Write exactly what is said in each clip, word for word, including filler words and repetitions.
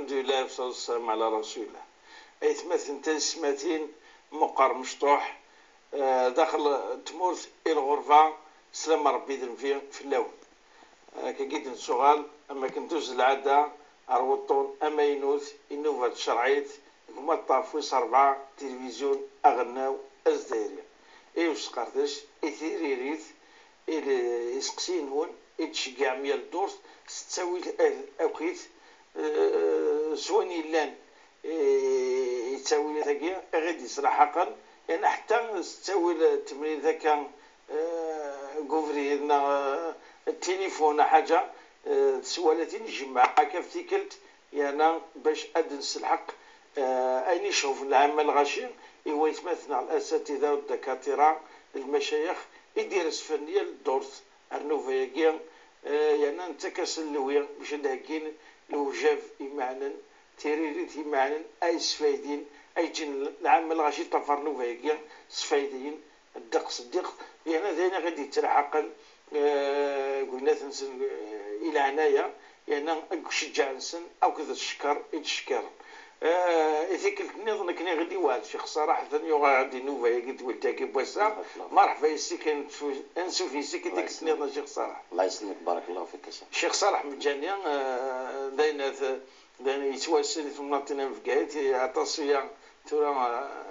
Alḥemdulillah, wassalatu wassalamu ɛla rasulillah. Aytmaten tayessetmatin, meqqer mecṭuḥ, eh, daxel n tmurt i lɣerba, slam Ṛebbi d nnbi fell-awen. Akkagi d-nettuɣal, am akken tuzzel lɛada, ar wuṭṭun amaynut, i nnuba tcerɛit, deg umaṭṭaf wis ṛebɛa, tilivizyu aɣelnaw azdayri. I usqerdec, i tiririt, i l-, iseqsiyen-nwen, i d-tceggɛem yal ddurt, s ttawil, eh, akkit, eh, s wayen yellan, eh, i ttawilat-agi, i ɣ-id-yesraḥaqen, yerna ḥetta s ttawil, eh, temlilit akka, eh, deg ubrid neɣ, eh, tilifun, neɣ ḥaǧa, eh, d swalat i njemmeɛ akka ɣef tikkelt, yerna bac ad d-nesselḥeq, eh, ayen iceɣben lɛamma lɣaci, i waytmaten neɣ lasatida u ddakatira, lmacayex, i d-iresfen yal ddurt ar nnuba-agi, eh, yerna nettak-asen lwi bac ad d-heggin lewjab imeɛnen, tiririt imeɛnen, ay sfaydin, ay ǧǧin lɛamma lɣaci ṭṭafar nnuba-agi sfaydiyen, ddeqs ddiqt, yerna d ayen i ɣ-id-yettraḥaqen, eh, deg winnat-nsen, eh, i leɛnaya, yerna deg uceǧǧeɛ-nsen akked ccekkeṛ i d-cekkren. Eh, i tikkelt nniḍen akken i ɣ-id-iwɛed Ccix Ṣalaḥ, atan yuɣal-d i nnuba-agi d tewwilt-agi n wass-a. Barakallahu. Merḥba yes-k, ansu-, ansuf yes-k i tikkelt nniḍen a Ccix Ṣalaḥ. Allah yesselmek, barakallahu fik a Ccix. Ccix Ṣalaḥ Mejani, eh, d ayen at-, d ayen yettwassen i temnaḍtin am Bgayet, i aṭas iya tura,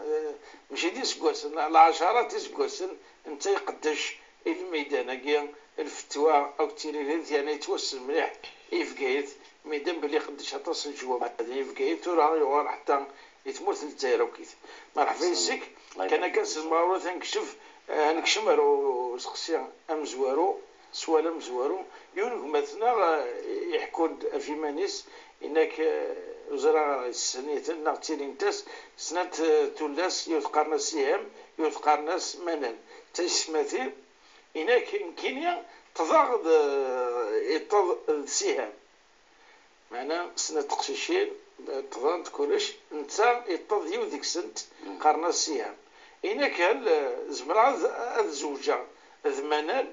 eh, mačči d iseggasen, lɛacarat iseggasen, netta iqeddec i lmeydan-agi, lfetwa akked tiririt, yerna yettwassen mliḥ i Bgayet, meydan belli iqeddec aṭas n lǧwabat i Bgayet, tura yuɣal ḥetta i tmurt n Lezzayer akkit. Merḥba yes-k, kan akka s lemɣawla ad nekcef, eh, ad nekcem ar useqsi amezwaru, swal amezwaru, yiwen n gma-tneɣ, eh, iḥekku-d ɣef yiman-is, yenna-k, eh, ur ẓriɣ ara yessen-iten neɣ ttilint-as snat, eh, tullas, yiwet qqaren-as Siham, yiwet qqaren-as Manal. D tayessetmatin, yenna-k nekkini ṭṭḍeɣ d, eh, iṭṭeḍ d Siham. Meɛna snat teqcicin, eh, ṭṭḍent kullec, netta iṭṭeḍ yiwet deg-sent, qqaren-as Siham. Yenna-k hal, eh, zemreɣ ad, ad zewǧeɣ d Manal,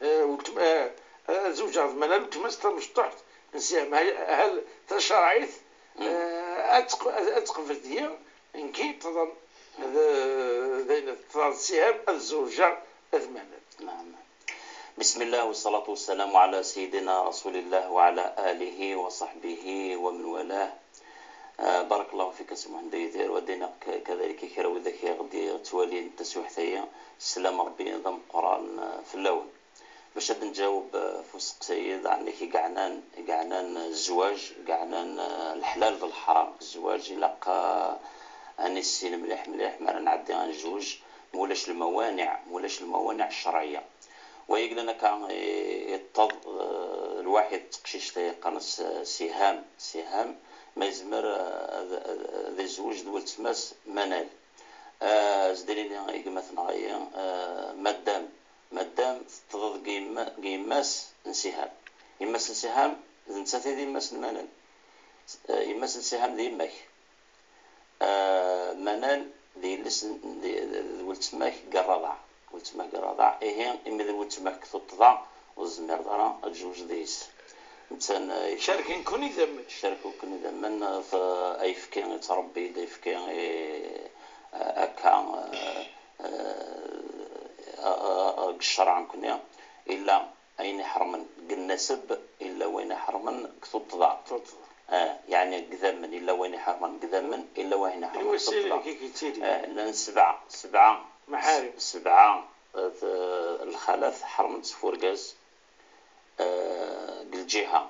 eh, weltma, eh, ad zewǧeɣ d Manal, weltma-s tamecṭuḥt n Siham. Hal, hal tacerɛit, eh, ad teq-, ad, ad teqbel deg-i, nekk yeṭṭḍen d, d ayen teṭṭḍeɣ d Siham, ad zewǧeɣ d Manal. Naam. بسم الله والصلاة والسلام على سيدنا رسول الله وعلى آله وصحبه ومن والاه. آه، بارك الله فيك a Si Muḥend Yidir, wa dinna k-, kadalik i kra widak i ɣ-d-yettwalin taswiḥt-agi, sslam Ṛebbi d ameqqran, ah, fell-awen. Bac ad nǧaweb, ah, ɣef usteqsi-agi, d ɛenni-k i yeɛnan, i yeɛnan, ah, zzwaǧ, i yeɛnan, ah, leḥlal d leḥram. Zzwaǧ ilaq, ah, ad nissin mliḥ mliḥ mi ara nɛeddi ad nezweǧ, ma ulac lmawaniɛ, ma ulac lmawaniɛ ccerɛiyya. Wa yellan akka, eh, iṭṭeḍ, eh, lwaḥid d teqcict-a yeqqaren-as, eh, Siham. Siham, ma yezmer, eh, ad, ad, ad izweǧ d weltma-s Manal. Eh, zedilini i gma-tneɣ-agi, eh, Maddam. Maddam teṭṭeḍ deg yemma-, deg yemma-s n Siham. Yemma-s n Siham, d nettat i d yemma-s n Manal. Eh, yemma-s n Siham d yemma-k. Ah, Manal d yelli-s n, d, d, d weltma-k deg rraḍeɛ. Weltma-k deg rraḍeɛ, ihi, imi d weltma-k deg tuṭṭḍa, ur tezmireḍ ara ad tzewǧeḍ yis. Netta, ah, cerken-ken idammen. Cerken-ken idammen, ah, t-, ayefki yettṛebbi-d, ayefki, eh, ah, akka, ah, ah, ah, ah, deg ccreɛ nekkni, illa ayen iḥermen deg nnaseb, illa wayen iḥermen deg tuṭṭḍa. Tuṭṭḍa. Ah, yeɛni deg idammen, illa wayen iḥermen deg idammen, illa wayen iḥermen deg tuṭṭḍa. Iwasalen i k-yettili. Ah, llan sebɛa, sebɛa, Meḥarim. Sebɛa, eh, t-, lxalat ḥerment seg urgaz, eh, deg lǧiha.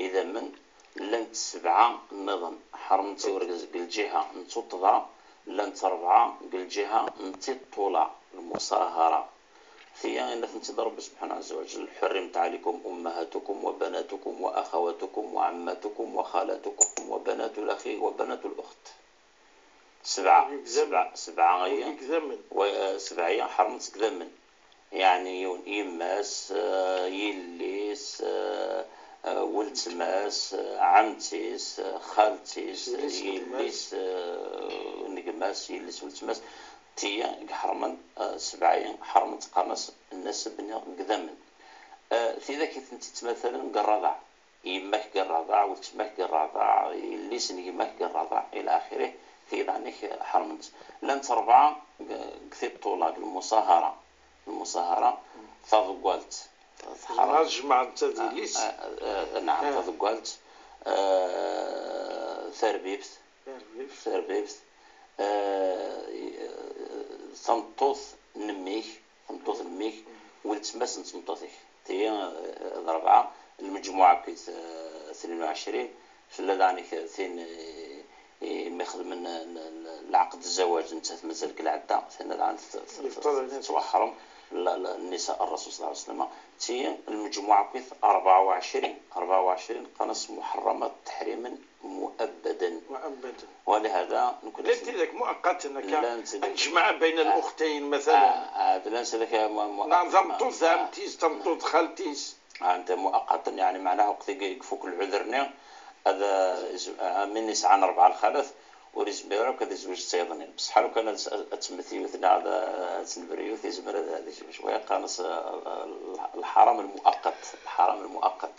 Idammen, llant sebɛa nniḍen ḥerment seg urgaz deg lǧiha n tuṭṭḍa, llant rebɛa deg lǧiha n tiṭṭula, lmuṣahara. Tiya yenna-tent-id Ṛebbi subḥanahu ɛazza wa jell: حرمت عليكم أمهاتكم وبناتكم وأخواتكم وعماتكم وخالاتكم وبنات الأخ وبنات الأخت. Sebɛa, sebɛa, sebɛa-agi, sebɛa-agi ḥerment seg idammen. Yeɛni yiwen, yemma-s, eh, yelli-s, eh, eh, weltma-s, eh, ɛemti-s, eh, xalti-s, yelli-s, eh, n gma-s, yelli-s n weltma-s. Tiya i iḥermen, eh, sebɛa-yi ḥerment, qqaren-as nnaseb-nni deg idammen. Eh, tidak i tent-ittmatalen deg rraḍeɛ. yemma-k deg rrbeɛ, weltma-k deg rrbeɛ, yelli-s n gma-k deg rrbeɛ, ila axirih, tiyaḍ-nnek ḥerment. Llant rebɛa deg, deg tiṭṭula, deg lmusahara. Lmusahara, taḍeggalt. Tezmer ad jemɛent tadilist? Ah, ah, ah, naɛam, taḍeggalt, ah, tarbibt, tarbibt, ah, tameṭṭut n mmi-k, tameṭṭut n mmi-k, weltma-s n tmeṭṭut-ik. Tiyi, ah, d rebɛa, lmejmuɛa akkit, ah, tnin u ɛecrin, tella daɣen tin, eh, imi xedmen, eh, lɛaqd n zzawaj, nettat mazal deg lɛedda, tinna daɣen t-, t-, t-, tettwaḥrem la-, la-, nnisa n Rrasul ṣalla Llahu ɛalayhi wa sallam. Ti lmejmuɛa akkit rebɛa u ɛecrin, rebɛa u ɛecrin qqaren-as muḥerramat teḥrimen muabbaden. Muabbaden. Walihada, nekni llant tidak muaqqaten, akka, llant tidak, ad nejmeɛ bayna, ah, luxtayn, ah, matalan. Ah, llant tidak mu-, mu-, neɣ d tameṭṭut d ɛemti-s, tameṭṭut d xalti-s. Anta muaqqaten, yeɛni meɛnaha waqt i ifuk lɛuder-nni, ad, ah, min yesɛan rebɛa lxalat, ur yezmir ara akk ad yezweǧ d tiyaḍ-nni. Bṣeḥ lukan ad, ad temmet yiwet neɣ ad, ad tenber yiwet, yezmer ad, ad yezweǧ. Wa yeqqaren-as, ah, lḥaram lmuaqqat, lḥaram lmuaqqat.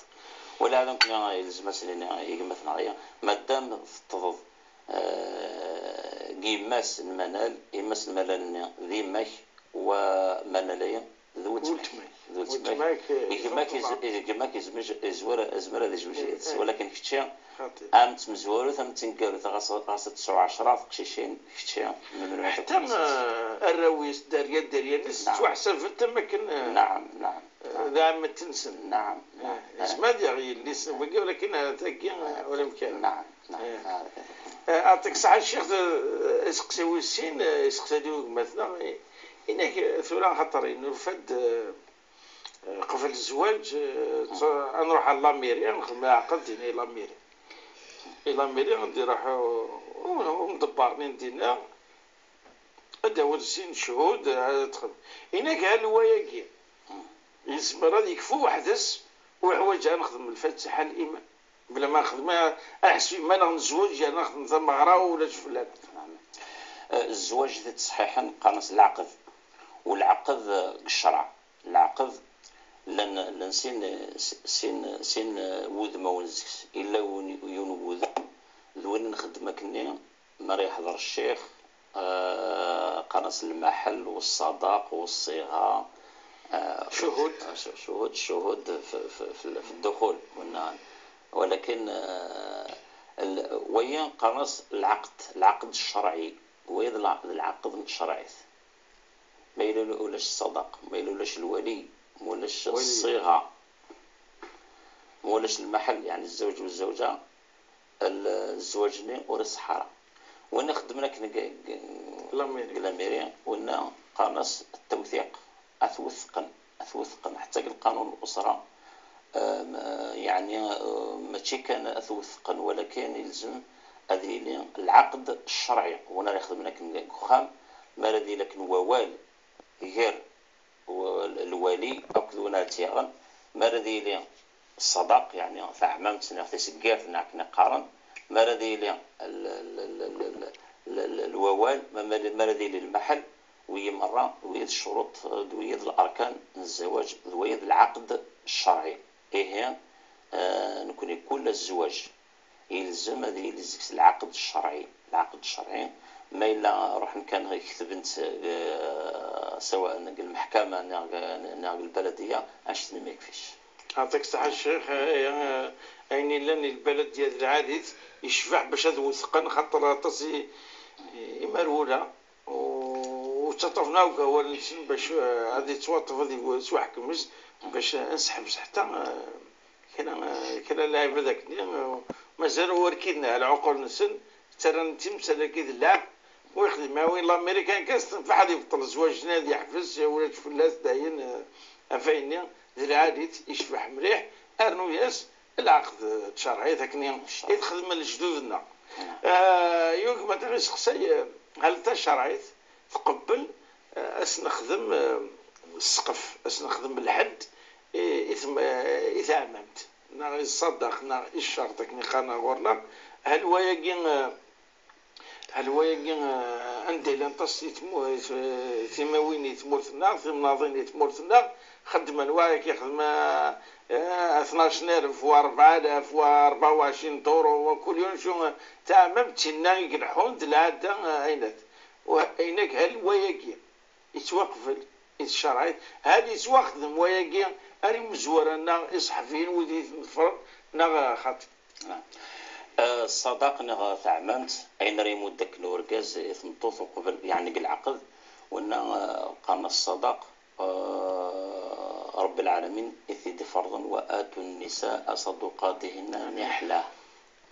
Walihada nekni yelzem ad s-nini i gma-tneɣ, maddam teṭṭḍeḍ, eh, deg yemma-s n manal, yemma-s n manal-nni d yemma-k, wa manal-ayi d weltma-k. Weltma-k. D weltma-k. Weltma-k, eh, gma-k yez-, gma-k yezmej-, yezwar, yezmer ad yezweǧ yid-s, eh, walakin kečči, xaṭi, am tmezwarut, am teneggarut, ɣas, ɣas ad tesɛu ɛecra teqcicin, kečči, memnun ad, ḥetta, eh, arraw-is, dderya, dderya-nnes, naɛam, ttwaḥsabent am akken, eh, naɛam, naɛam, eh, naɛam, d ɛemmet-nsen. Naɛam, naɛam. Eh, yezmer ad yaɣ yelli-s n wagi, walakin, eh, tagi, eh, ur amkan. Naɛam. Naɛam. Eh, eh, yeɛṭik ṣṣeḥḥa a ccix, eh, iseqsi wis sin, eh, iseqsa-d i wegmat-nneɣ, eh, inak, eh, tura axaṭer nurfa-d, eh, eh, qbel zzwaǧ, eh, ad nruḥ ɣer lamiri, ad nxedm aɛqed dinna i lamiri. I lamiri ad d-iruḥ, eh, umḍebber-nni n dinna, ad d-awiḍ sin cchud, ad txedm. Inak hal wayagi yezmer ad yekfu weḥd-s, ur yeḥwaǧ ara nexdem lfatiḥa liman. Bla ma nexdem, aḥseb iman-nneɣ nezweǧ, yerna nexdem tameɣra ulac fell-am. Eh, zzwaǧ di tṣeḥḥiḥen qqaren-as lɛeqd. Ulɛeqd, eh, deg ccreɛ. Lɛeqd, llan, llan sin, sin, sin, eh, wudmawen seg-s. Illa win, yiwen n wudem, d win nxeddem akkenni, mi ara yeḥḍer ccix, eh, qqaren-as lmaḥel, u ṣṣadaq, u ṣṣiɣa, eh, ccuhud. Eh, ccu-, ccuhud, ccuhud fi, fi, fi, fi dduxul, walakin, eh, l-, wayi qqaren-as lɛeqd, lɛeqd ccerɛi, wayi d lɛeqd, d lɛeqd n tcerɛit. Ma yella ulac ṣṣadaq, ma yella ulac lwali, ma ulac ṣṣiɣa, ma ulac lmaḥel, yeɛni zzawǧ u zzawǧa, zzwaǧ-nni ur iṣeḥḥa ara. Winna xeddmen akken deg, deg, deg lamiri, winna qqaren-as ttawtiq, ad t-wetqen, ad t-wetqen, ḥetta deg lqanun n usra, eh, yeɛni, eh, mačči kan ad t-wetqen, walakin ilzem ad yili lɛeqd ccerɛi, winna ara ixedmen akken deg uxxam, mi ara d-yili akken wawal, gar lwali akked win ara tt-yaɣen, mi ara d-yili ṣṣadaq, yeɛni taɛmamt neɣ tiseggirt neɣ akken i qqaren, mi ara d-yili l-, l-, lwawal, ma, ma, mi ara d-yili lmaḥel, wiyi merra, wiyi d ccuruṭ, d wiyi d larkan n zzwaǧ, d wiyi d lɛeqd ccerɛi. Ihi, eh, nekni kul zzwaǧ, yelzem ad yili deg-s lɛeqd ccerɛi. Lɛeqd ccerɛi, ma yella ruḥen kan ketben-t, eh, sawa deg lmeḥkama neɣ, neɣ deg lbaladiya, anect-nni ma yekfic. Yeɛṭik ṣṣeḥḥa a ccix, eh, eh, ayen yellan di lbaladiya d lɛali-t, yecbeḥ bac ad wetqen, xaṭer aṭas i, i imerwula, u, u ttaṭṭafen akk awal-nsen bac, eh, ad yettwaṭṭef, ad yettwaḥkem, bac ad nseḥbes ḥetta, eh, kra, kra n lɛibad akkenni, mazal ur rkiden ara lɛuqul-nsen, ttarran timsal-agi d llɛeb, u yexdem, awi lamirikan kan s tenfaḥ ad ibeṭṭel zzwaǧ-nni, ad yeḥbes, ulac fell-as dayen, eh, ɣef ayenni d lɛali-t, yecbeḥ mliḥ, rnu-yas lɛeqd n tcerɛit akken i, i t-xedmen lejdud-nneɣ. Eh, yugem ad iseqsay, eh, hal tacerɛit tqebbel, eh, ad s-nexdem, eh, ssqef, ad s-nexdem lḥedd i, i tem-, i teɛmamt, neɣ i ṣṣadaq, neɣ i ccerṭ, akken i qqaren ɣur-neɣ. Hal wayagi, eh, hal wayagi, eh, Anda llant aṭas timawin di tmurt-nneɣ, timnaḍin di tmurt-nneɣ, xeddmen wa, wagi yexdem tnac n alef, wa rebɛa alaf, wa rebɛa u ɛecrin duru, wa kul yum, taɛmam d tinna i ileḥḥun d lɛadda, ayen-at. Ayen-agi, hal wayagi yettwaqbel i tcerɛit, hal yettwaxdem wayagi ar imezwura-nneɣ iṣeḥbiyen wid i ten-ḍefren, neɣ xaṭi? Ṣṣadaq neɣ taɛmamt, ayen ara imudd akken urgaz i tmeṭṭut uqbel, yeɛni deg leɛqed, wenna qqaren-as ṣṣadaq, Ṛebbi lɛalamin i t-id-iferḍen: وآتوا النساء صدقاتهن نحلة.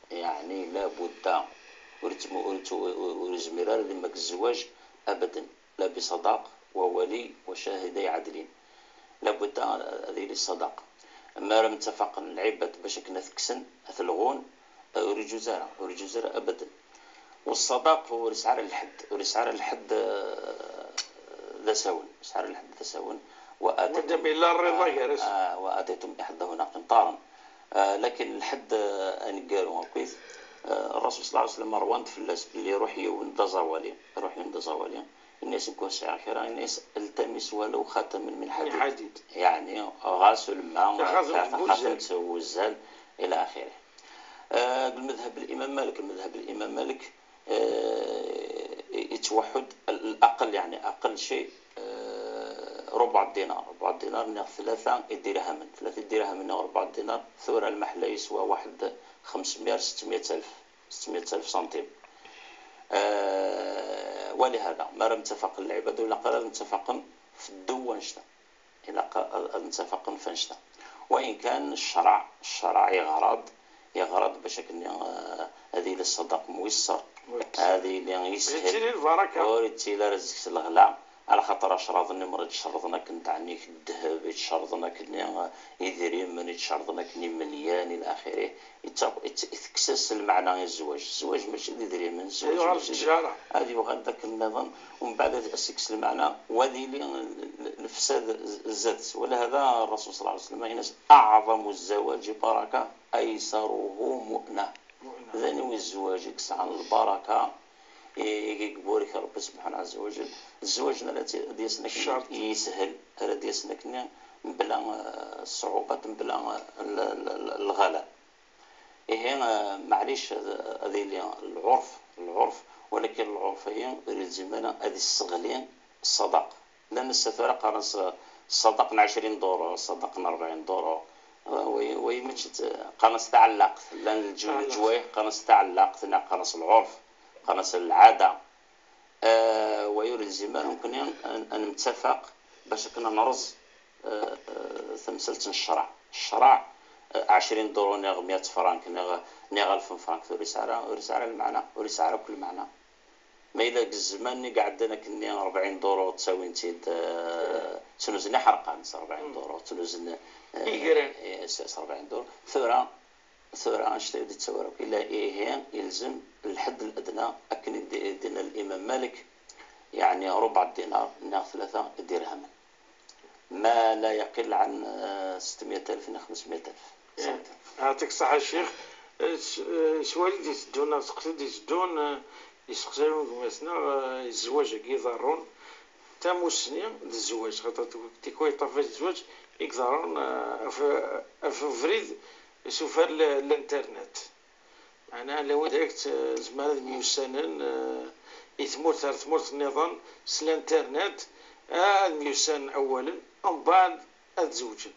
Yeɛni la budda, ur izmir ara ad imak zzwaǧ abaden, la bi ṣṣadaq wa wali wa cahiday ɛadlin. La budda ad yili ṣṣadaq. Mi ara mtafaqen lɛibad bac akken ad t-kksen, ad t-lɣun, ur iǧuz ara, ur iǧuz ara abaden. Wa ṣṣadaq ur isɛi ara lḥedd, ur isɛi ara lḥedd d asawen, ur isɛi ara lḥedd d asawen. وآتيتم إحداهن قنطارا. Lakin lḥedd aneggaru akkit, Ṛṛasul ṣalla Llahu ɛalayhi wa sallam ṛwan-d fell-as belli iṛuḥ yiwen d aẓawali, iṛuḥ yiwen d aẓawali, yenna-yas: "Nekk ur sɛiɣ kra." Yenna-yas: "التمس ولو خاتما من حديد." Yeɛni ɣas ulamma taxatemt n wuzzal ila axirih. Deg lmedhab n Imam Malik, lmedhab n Imam Malik yettwaḥudd الأقل, yeɛni أقل شيء ربع دينار. ربع دينار neɣ tlata idirhamen, tlata idirhamen neɣ ربع دينار, tura lmeḥla yeswa waḥed خمسمية ستمية ألف, ستمية ألف سنتيم. ولهذا mi ara mtafaqen lɛibad, ur ilaq ara ad mtafaqen f ddew wannect-a. Ilaq ad mtafaqen f annect-a. Wayen kan ccṛeɛ, ccṛeɛ iɣra-d, iɣra-d bac akken ad yili ṣṣadaq muyassar, ad yili yeshel, ur ittili ara deg-s leɣla, ɛlaxaṭer acraḍ-nni merra ittcerḍen akken d ɛenni ddheb, ittcerḍen akken idrimen, ittcerḍen akken imelyan ila axirih. Itekkes-as lmeɛna i zzwaǧ. Zzwaǧ mačči d idrimen, zzwaǧ mačči d, ad yuɣal d akken nniḍen, umbeɛd ad as-ikkes lmeɛna, wa ad yili lefsad zdat-s. Walahada Ṛṛasul ṣalla Llahu ɛalayhi wa sallam yenna-as: "أعظم الزواج بركة أيسره مؤنة." D anwa zzwaǧ i yesɛan lbaraka, i iburik Ṛebbi subḥanahu ɛazza wa jell? Zzwaǧ ara d-yasen akken yeshel, ara d-yasen akken mebla ṣṣuɛubat, mebla lɣala. Ihi, maɛlic ad yili lɛurf, lɛurf, walakin lɛurf-agi ur yelzim ara ad isseɣli ṣṣadaq. Llan ass-a tura qqaren-as ṣṣadaq n ɛecrin duru, ṣṣadaq n rebɛin duru. Wayi mačči, qqaren-as taɛellaqt. Llan leǧwayeh qqaren-as taɛellaqt, neɣ qqaren-as lɛurf, qqaren-as lɛada. Wayi ur yelzim ara nekkni ad nemtafaq bac akken ad nreẓ tamsalt n ccṛeɛ. Ccṛeɛ, ɛecrin duru neɣ meyya frank neɣ, neɣ alef frank, ur yesɛi ara, ur yesɛi ara lmeɛna, ur yesɛi ara akk lmeɛna. Ma yella deg zzman i iɛeddan akkenni rebɛin duru ttawin-tt-id, ttnuzen iḥerqan s rebɛin duru, ttnuzen igran s rebɛin duru. Tura, tura annect-a ur d-yettawi ara akk. Illa ihi, yelzem lḥedd ladna akken i d-, i d-yenna Limam Malik, yeɛni ṛebɛa dinar neɣ tlata idirhamen. ما لا يقل عن ستمية ألف neɣ خمسمية ألف. Yeɛṭik ṣṣeḥḥa a ccix. S-, swal i d-iteddun neɣ seqsi i d-iteddun, iseqsayen n gma-tneɣ, zzwaǧ-agi iḍerrun, tamussni d zzwaǧ, xaṭer tikwal yeṭṭafay zzwaǧ i iḍerrun ɣef, ɣef ubrid s ufar n, n l'internet. Meɛna lawan direct, eh, zemren ad myussanen, eh, i tmurt ar tmurt nniḍen s l'internet, ad myussanen awalen, umbeɛd ad zewǧen.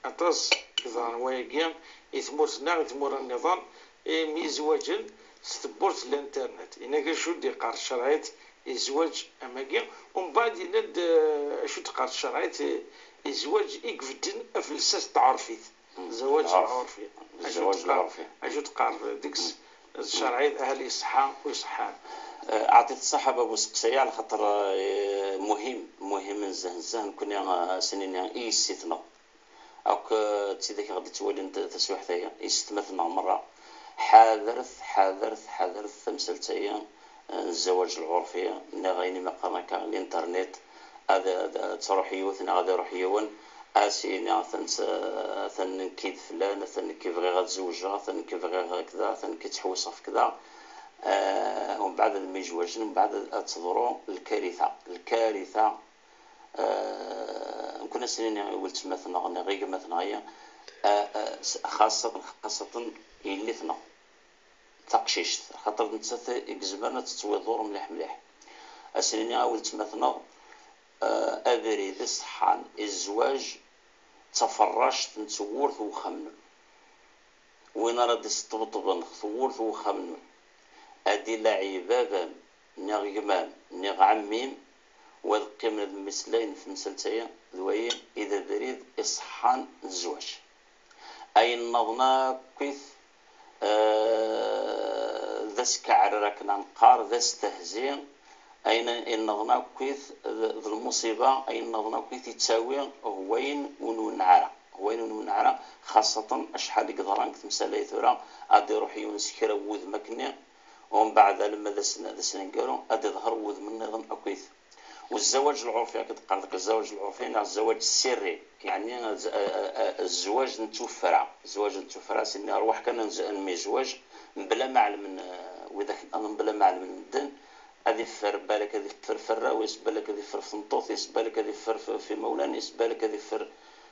Aṭas i yeḍran wayagi i tmurt-nneɣ, i tmura nniḍen, i myezwaǧen s tewwurt n l'internet. Yenna-k acu d-iqqar tcerɛit i zzwaǧ am wagi, umbeɛd yenna-d, eh, acu d-teqqar tcerɛit i, i zzwaǧ i ibedden ɣef lsas n tɛerfit. Zzwaǧ lɛurfi. Acu d-teqqar, acu d-teqqar deg-s tcerɛit, hal iṣeḥḥa ur iṣeḥḥa ara? Ɛṭit ṣṣeḥḥa a baba usteqsi-a, ɛlaxaṭer, eh, muhim, muhim nezzeh, nezzeh, nekkni, eh, ad s-nini i yessetma-tneɣ akk, eh, d tid i aɣ-d-ittwalin t-, taswiɛt-agi, i yessetma-tneɣ merra. Ḥadret, ḥadret, ḥadret tamsalt-agi, eh, n zzwaǧ lɛurfi, neɣ ayen i mi qqaren akka l'internet, ad, ad, ad truḥ yiwet neɣ ad iruḥ yiwen, ad s-yini atan s-, atan nekki d flan, atan nekki bɣiɣ ad zewǧeɣ, atan nekki bɣiɣ kda, atan nekki ttḥewwiseɣ f kda. Ah, umbeɛd ad myezwaǧen, umbeɛd ad teḍru lkarita. Lkarita, ah, mkun ad s-nini i weltma-tneɣ neɣ i gma-tneɣ aya, ah, ah, s-, xaṣṣaten, xaṣṣaten yelli-tneɣ taqcict, axaṭer d nettat i izemren ad tettwiḍur mliḥ mliḥ. Ad s-nini a weltma-tneɣ, ah, abrid iṣeḥḥan i zzwaǧ d taferract n tewwurt n wexxam-nwen. Win ara d-isṭebṭben ɣef tewwurt n wexxam-nwen, ad d-ilaɛi baba-m, neɣ gma-m, neɣ ɛemmi-m, u ad qqimen ad mmeslayen ɣef temsalt-agi, d wayi i d abrid iṣeḥḥan n zzwaǧ. Ayen nniḍen akkit, eh, d askeɛrer akken ad neqqar, d astehzi, ayen nniḍen akkit d, d lmuṣiba, ayen nniḍen akkit yettawi ɣer wayen ur nwenneɛ ara, ɣer wayen ur nwenneɛ ara, xaṣṣaten acḥal i yeḍran deg temsal-agi tura, ad iruḥ yiwen s kra n wudem akkenni, umbeɛd alamma d asen-, d asengaru, ad iḍher wudem nniḍen akkit. U zzawaj lɛurfi, akka d-qqar deg zzawaj lɛurfi, neɣ zzawaj sirri, yeɛni z-, a-, a-, a-, zzwaǧ n tuffra. Zzwaǧ n tuffra, s-, nni rwaḥ kan ad nz-, ad nmyezwaǧ, mebla ma ɛelmen, eh, widak nniḍen, mebla ma ɛelmen medden, ad iffer, balak ad iffer f arraw-is, balak ad iffer f tmeṭṭut-is, balak ad iffer f, f imawlan-is, balak ad iffer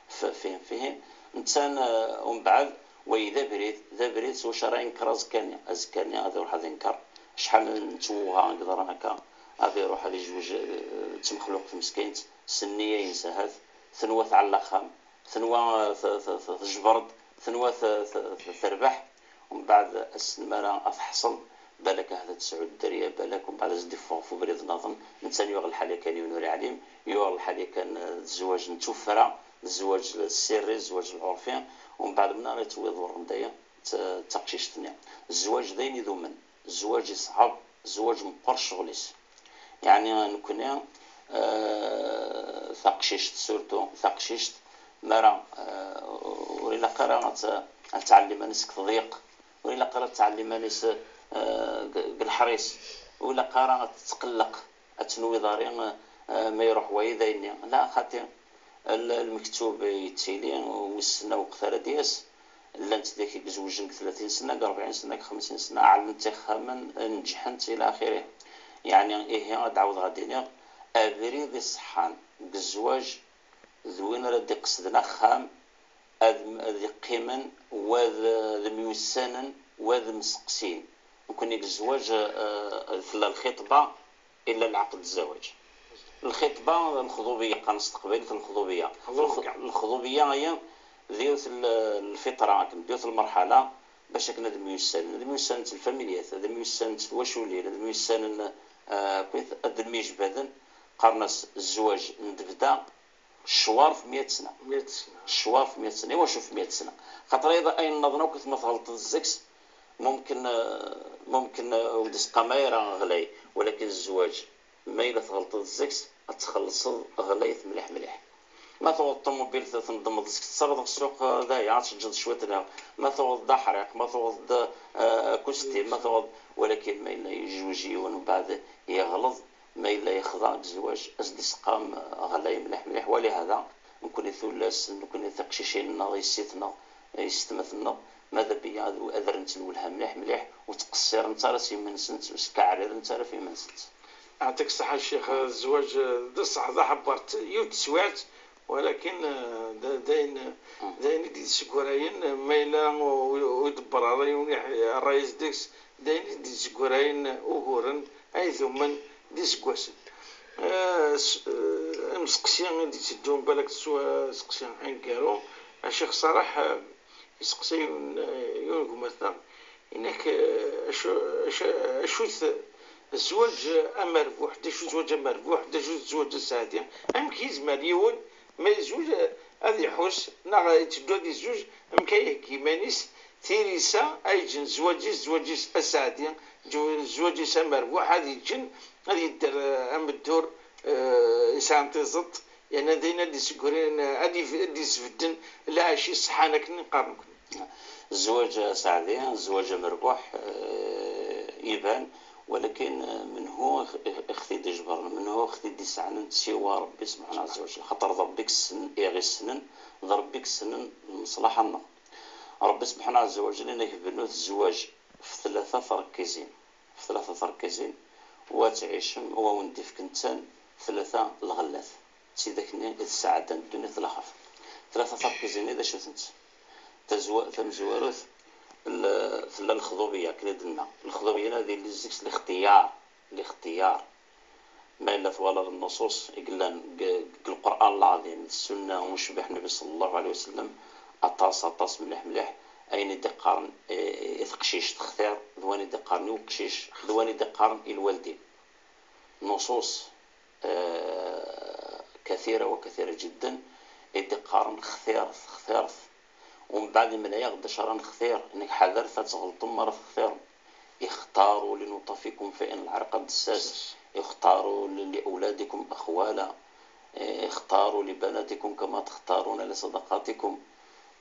f, fihim, fihim. Netta, eh, umbeɛd, wayi d abrid, d abrid s wacu ara yenker azekka-nni. Azekka-nni ad iruḥ ad yenker. Acḥal n twuɣa i yeḍran akka, ad iruḥ ad yezweǧ, eh, d tamexluqt meskint, s nniya-ines ahat, tenwa tɛella axxam, tenwa, eh, t-, t-, t-, tejber-d, tenwa t-, t-, t-, terbeḥ, umbeɛd ass n mi ara ad teḥṣel, balak ahat ad tesɛu dderya, balak umbeɛd ad s-d-iffeɣ ɣef ubrid nniḍen, netta yuɣ lḥal yakan yiwen ur iɛlim, yuɣ lḥal yakan, eh, d zzwaǧ n tuffra, d zzwaǧ sirri, zzwaǧ lɛurfi, umbeɛd mnara yettwiḍurren daya d t-, d taqcict-nni. Zzwaǧ d ayen idumen, zzwaǧ iṣɛeb, zzwaǧ meqqer ccɣel-is. Yeɛni nekkni, eh, taqcict, surtout taqcict, mi ara, eh, ur ilaq ara ad t-, ad tɛelli iman-is deg teḍyiqt, ur ilaq ara ad tɛelli iman-is, eh, deg, deg leḥris, ur ilaq ara ad tetqelleq, ad tenwi ḍari, eh, ma iruḥ wayi d ayenni. La, xaṭi, l-, lmektub yettili, wissen aweqt ara d-yas, llant dak i izewjen deg tlatin sna, deg rebɛin sna, deg xemsin sna, ɛellent ixxamen, neǧḥent, ila axiri. Yeɛni, ihi, ad d-ɛawdeɣ ad d-iniɣ, abrid iṣeḥḥan deg zzwaǧ d win ara d-iqesden axxam, ad, ad qqimen, wa d, d myussanen, wa d mseqsiyen. Nekkni deg zzwaǧ, eh, tella lxiṭba, illa lɛaqd n zzwaǧ. Lxiṭba, lexḍubiya, qqaren s teqbaylit lexḍubiya. Lexḍubiya. Lexḍubiya-aya d yiwet l-, lfitra, akken d yiwet lmerḥala, bac akken ad myussanen. Ad myussanent lfamilyat, ad myussanent twaculin, ad myussanen, eh, akkit, ad myejbaden. Qqaren-as zzwaǧ n debda, ccwar f meyya sna. Meyya sna. Ccwar f meyya sna. Iwacu f meyya sna? Xaṭer ayen nniḍen akk ma tɣelṭeḍ deg-s, mumkin, eh, mumkin, eh, ur d-isqamay ara ɣlay, walakin zzwaǧ, ma yella tɣelṭeḍ deg-s, ad txellṣeḍ ɣlayet mliḥ mliḥ. Ma tuɣeḍ ṭumubil, tendmeḍ deg-s, tettreḍ ɣer ssuq, eh, daya, ad teǧǧeḍ cwiṭ, neɣ ma tuɣeḍ-d aḥriq, ma tuɣeḍ-d, eh, akustim, ma tuɣeḍ, walakin ma yella yejwej yiwen, mbeɛd yeɣleḍ, ma yella yexḍa deg zzwaǧ, ad s-d-isqam, eh, ɣlay mliḥ mliḥ. Walihada, nekkni tullas, nekkni tiqcicin-nneɣ, yessi-tneɣ, yessetma-tneɣ, ma d abiyya ad, ad rrent lwelha mliḥ mliḥ, ur ttqeṣṣirent ara s yiman-nsent, ur skaɛrirent ara f yiman-nsent. Ɛṭik ṣṣeḥḥa a ccix, zzwaǧ d ṣṣeḥ d aḥebber yiwet teswiɛt, walakin, eh, d, d ayen, d ayen i d-yessegrayen, ma yella ur, ur idebber ara yiwen iḥ-, ṛṛay-is deg-s, d ayen i d-yessegrayen uguren ay dumen d iseggasen. Eh, s-, eh, amseqsi i d-itteddun, balak s useqsi aneggaru, a Ccix Ṣaleḥ, eh, iseqsa yiwen, eh, yiwen n gma-tneɣ, inak, eh, acu, acu, acu-t zzwaǧ amerbuḥ, d acu zzwaǧ amerbuḥ, d acu zzwaǧ aseɛdi, amek yezmer yiwen ma yezweǧ, eh, ad iḥuss, neɣ itteddu ad yezweǧ, amek ay iheggi iman-is, tilisa ay yeǧǧen zzwaǧ-is, zzwaǧ-is aseɛdi, zzwaǧ-is amerbuḥ, ad yeǧǧen, ad yedder, eh, ameddur, eh, yesɛan tiẓeṭ, yerna d ayen ad d-yessegrin, ad d-yef-, ad d-yesbedden lɛic iṣeḥḥan akken i neqqar nekkni. Zzwaǧ aseɛdi, zzwaǧ amerbuḥ, eh, iban, walakin, eh, menhu i x-, i x-, i x-t-id-ijebren, menhu i x-t-id-isɛnen, siwa Ṛebbi subḥanahu ɛezza wa jell. Xaṭer d Ṛebbi i yessen, i ɣ-issnen, d Ṛebbi i yessnen lmeṣlaḥa-nneɣ. Ṛebbi subḥanahu ɛezza wa jell, inak bnut zzwaǧ f tlata tṛekkizin. tlata terkizin, u ad tɛicem, u ad wen-d-ifk nettan tlata lɣellat. D tidak-nni i d ssaɛda n ddunit d laxert. Tlata terkizin-nni d acu-tent? Tazwa-, tamezwarut, l-, tella lexḍubiyya, akken i d-nenna. Lexḍubiyya-nni ad yili deg-s lixtiyar, lixtiyar. Ma yella twalaḍ nnuṣuṣ i yellan deg, deg Lqur'an Lɛaḍim, d Ssunna n ucbiḥ Nnbi ṣella Llahu ɛalayhi wa sallam, aṭas, aṭas, mliḥ, mliḥ, ayen i d-iqqaren i, i teqcict xtir, d wayen i d-iqqaren i uqcic, d wayen i d-iqqaren i lwaldin. Nuṣuṣ, eh, kathira wa kathira jidden, i d-iqqaren xtiret, xtiret. Umbeɛd imla-yaɣ-d acu ara nextir, nekk ḥadret ad tɣelṭem mi ara textirem. اختاروا لنطفكم فإن العرق دساس. اختاروا ل-، لأولادكم أخوالا. اختاروا لبناتكم كما تختارون لصداقاتكم.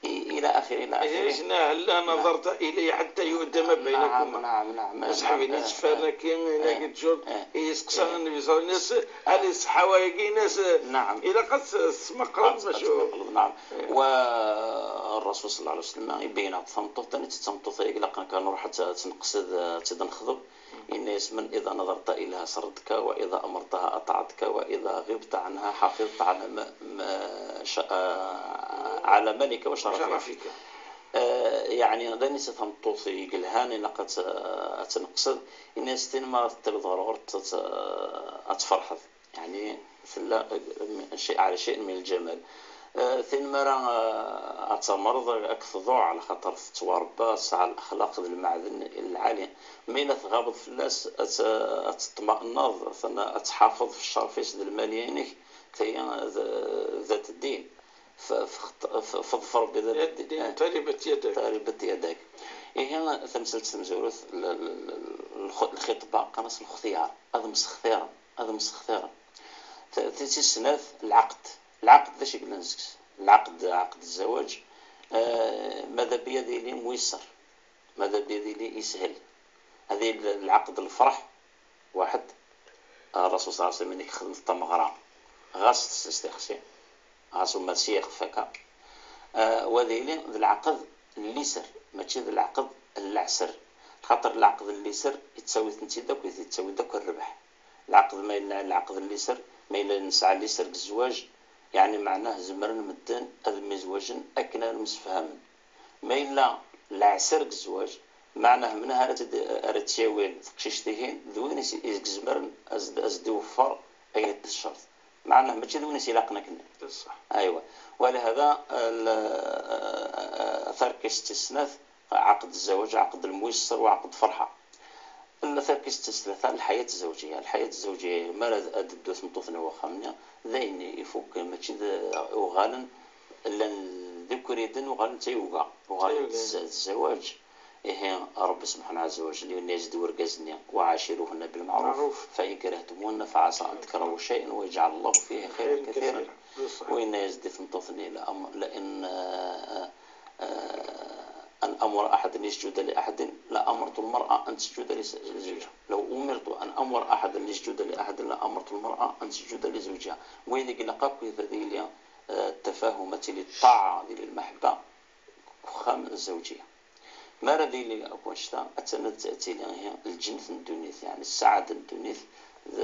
إلى آخره، إلى آخره. إذا هلا نظرت إلي حتى يؤدم بينكما. نعم، نعم، نعم. بصح وين يتفرق كاين هنا كي تشوف، يسقسى النبي صلى الله عليه وسلم، هل الصحاوة كاين ناس؟ نعم. إلا قد تسمقلب، باش تسمقلب، نعم. والرسول صلى الله عليه وسلم يبين عطف مطوط، ثاني تتمطوط يقلق كان نروح تنقصد، تدنخضب. إن يسمن: إذا نظرت إليها سرتك، وإذا أمرتها أطاعتك، وإذا غبت عنها حافظت على ما، ما ش-، آه، على مالك وشرفك. وشرفك. آه، يعني، d ayen i d tameṭṭut i yelhan, ilaq ad tt-, ad tt-neqsed, ini-as tin ma teṭṭileḍ ɣer ɣur-s ad tt-, ad tferḥeḍ. يعني، tella شيء، على شيء من الجمال. آه، tin mi ara, آه، ad tamreḍ, ad k-tḍuɛ, على خاطر tettwarebba, tesɛa lexlaq d lmeɛden lɛali. Mi la tɣabeḍ fell-as, ad tt-, ad teṭṭma'neḍ, ad tḥafeḍ f ccerf-is d lmali-inek, tagi d, d at ddin. F-, f-, f-, feḍfer bi dat ddin. Ad ddin, eh, taribat yadak. Taribat yadak. Ihi, tamsalt tamezwarut, l-, l-, l-, lxu-, lxitba, qqaren-as lextiyar. Ad msextiren, ad msextiren. T-, t-, tis snat, lɛaqed. Lɛaqed d acu i yellan deg-s? Lɛaqed, ɛaqed zzawaj, eh, mada bi ad yili muyesser, mada bi ad yili yeshel. Ad yili lɛaqed n lferḥ, waḥed. الرسول صلى الله عليه وسلم يخدم الطمغرة غاس تستخسي، غاس وما سيخ فكا. آه، وذيلي ذ العقد الليسر، ماشي ذ العقد اللعسر. خاطر العقد الليسر يتساوي ثنتي داك، يتساوي داك الربح. العقد ما يلنا العقد الليسر، ما يلنا نسعى الليسر بالزواج، يعني معناه زمرن مدن أذ مزواجن أكنا المسفهمن. Ma yella leɛser deg zzwaǧ, meɛnah menha ara tt-, ara tt-yawin teqcict-ihin, d win i s-, i s-izemren a s-, a s-d-iweffer ayen i d-tecceṛt. Meɛnah mačči d win i s-ilaqen akken. D ṣṣeḥ. Aywa. Walihada, l-, tarkist tis snat, ɛaqed zzwaǧ, ɛaqed lmuyesser, u ɛaqed ferḥa. Tarkist tis tlata, lḥayat zzawǧiya. Lḥayat zzawǧiya, mi ara d-, ad d-teddu tmeṭṭut-nni ɣer uxxam-nni, d ayen ifuk, mačči d, uɣalen, llan d ikuriden, uɣalen d tayuga, uɣalen d tayuga. Zz-, d zzawaǧ. Ihi, Ṛebbi subḥanahu ɛazza wa jell, yenna-yas-d i urgaz-nni: وعاشروهن بالمعروف، فإن كرهتموهن فعسى أن تكرهوا شيئا ويجعل الله فيه خيرا كثيرا. D ṣṣeḥ. U yenna-yas-d i tmeṭṭut-nni: لأم-، لئن، آه، آه، أن أمر أحدا ليسجد لأحد لأمرت المرأة أن تسجد لس-، لزوجها. لو أمرت أن أمر أحدا ليسجد لأحد لأمرت المرأة أن تسجد لزوجها. Wayen i ilaq akk ad yili, eh, ttafahumat, ad yili ṭṭaɛa, ad yili lmeḥba, deg uxxam n zzawǧiya. Mi ara d-yili akk wannect-a, attan ad t-, ad tili ihi lǧennet n ddunit, yeɛni ssaɛada n ddunit d,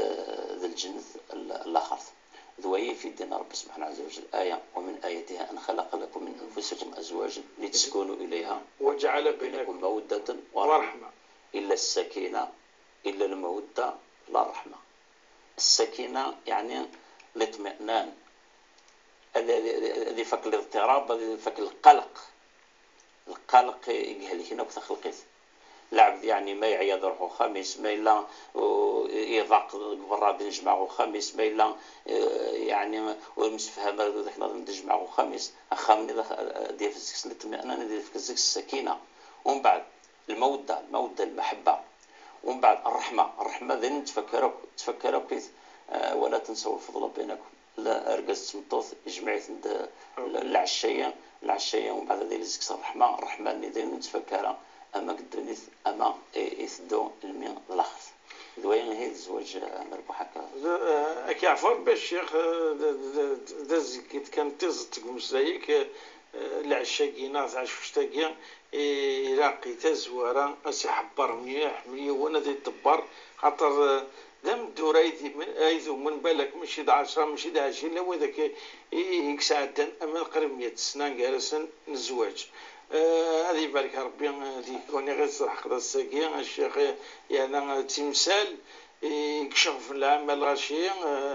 d lǧennet n, n laxert. D waya i d-yenna Ṛebbi subḥanahu ɛazza wa jell, aya: ومن آياته أن خلق لكم من أنفسكم أزواجا لتسكنوا إليها وجعل بينكم مودة ورحمة. Illa ssakina, illa lmawedda, la ṛṛeḥma. Ssakina, yeɛni liṭmi'nan. Ad, ad, ad ifak liḍṭirab, ad ifak lqalq. Lqalq i ihelken akk taxelqit. Lɛebd, yeɛni, ma yeɛya ad iruḥ uxxam-is, ma yella, uh, iḍaq deg berra ad inejmaɛ uxxam-is, ma yella, uh, yeɛni, ur yemsefham ara d akken ad inejmaɛ uxxam-is, axxam-nni ad, ad yaf deg-s liṭmi'nan, ad yaf deg-s ssakina. Umbeɛd, lmawedda, lmawedda, lmeḥebba. Umbeɛd, ṛṛeḥma, ṛṛeḥma d ayen ur nettfakkar akk, nettfakkar akkit, eh, ولا تنسوا الفضل بينكم. La, argaz d tmeṭṭut, ijmeɛ-iten-d, eh, l-, lɛecc-aya, lɛecc-aya, umbeɛd ad yili deg-s ṛṛeḥma, ṛṛeḥma-nni d ayen ur nettfakka ara, ama deg ddunit, ama i, iteddu almi d laxert. D wayen ihi d zzwaǧ, eh, amerbuḥ akka. D, eh, ad k-yeɛfu Ṛebbi a ccix, eh, d, d, d, d azeggi kan tiẓeṭ deg umeslay-ik, eh, lɛecc-agi neɣ taɛcuct-agi, ilaq i tazwara ad s-iḥebber mliḥ, mliḥ yiwen ad iḍebber, xaṭer d ameddur ay idumen, balak mačči d ɛecra, mačči d ɛecrin, llan widak i yesɛeddan aman qrib meyya sna gar-asen n zzwaǧ. Ad ibarek Ṛebbi deg-wen, iɣ-iṣelḥeq d ass-agi a ccix, yerna d timsal i iceɣben lɛamma lɣaci,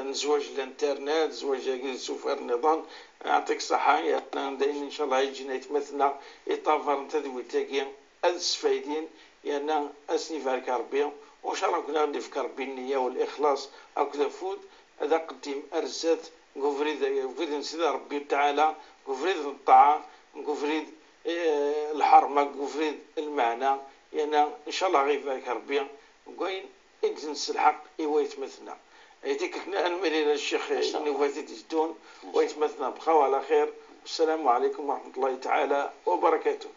n zzwaǧ n l'internet, zzwaǧ-agi d isufar nniḍen. Yeɛṭik ṣṣeḥḥa, yerna d ayen ncallah i yeǧǧin aytmaten-nneɣ iṭavaren tadwilt-agi ad sfaydin, yerna ad sen-ibarek Ṛebbi. Ncallah ad ken-id-ifk Ṛebbi nniya u lixlaṣ akked afud, d aqeddim ar zdat deg ubrid, deg ubrid n Sidi Ṛebbi Taɛala, deg ubrid n ṭṭaɛa, deg ubrid lḥerma, deg ubrid lmeɛna, yerna ncallah ad ɣ-ibarek Ṛebbi deg wayen i d-nesselḥeq i waytmaten-nneɣ. Ay tikkelt nniḍen, a ccix, i nubat i d-iteddun, waytmaten-nneɣ bqaw ɛla xir. Wassalamu ɛalaykum wa raḥmatullahi taɛala wa barakatuh.